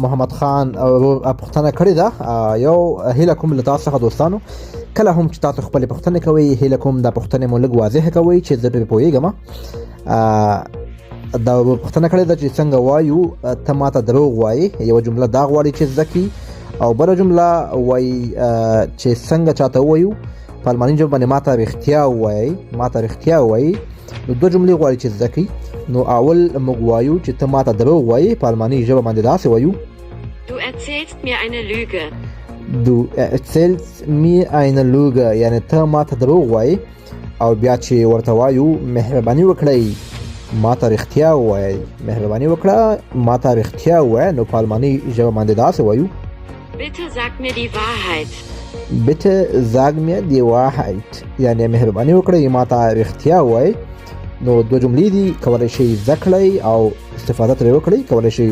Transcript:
محمد خان پوښتنه کړې ده. یو هیله کوم له تاسو څخه دوستانو، کله هم چې تاسو خپلې پوښتنې کوئ، هیله کوم دا پوښتنې مو لږ واضح کوئ چې زه پرې پوهېږم. دا پوښتنه کړې ده چې څنګه وایو ته ماته دروغ وایې. یوه جمله دا غواړي چې زده کړي او بله جمله وایي چې څنګه چاته ووایو په الماني ژبه باندې ماته رښتیا ووایي، ماته رښتیا ووایي. نو دوه جملې غواړي چې زده کړي. نو اول موږ وایو چې ته ماته دروغ وایې، په الماني ژبه باندې داسې وایو: Du erzählst mir eine Lüge. Du erzählst mir eine Lüge، یعنی ته ماته دروغ وایې. او بیا چې ورته وایو مهرباني وکړئ ماته رښتیا ووایئ، مهرباني وکړه ماته رښتیا ووایه، نو په الماني ژبه باندې داسې وایو: Bitte sag mir die Wahrheit. Bitte sag mir die Wahrheit، یعنی مهرباني وکړئ ماته رښتیا ووایئ. نو دوه جملې دي، کولی شئ زده کړئ او استفاده ترې وکړئ، کولی شئ.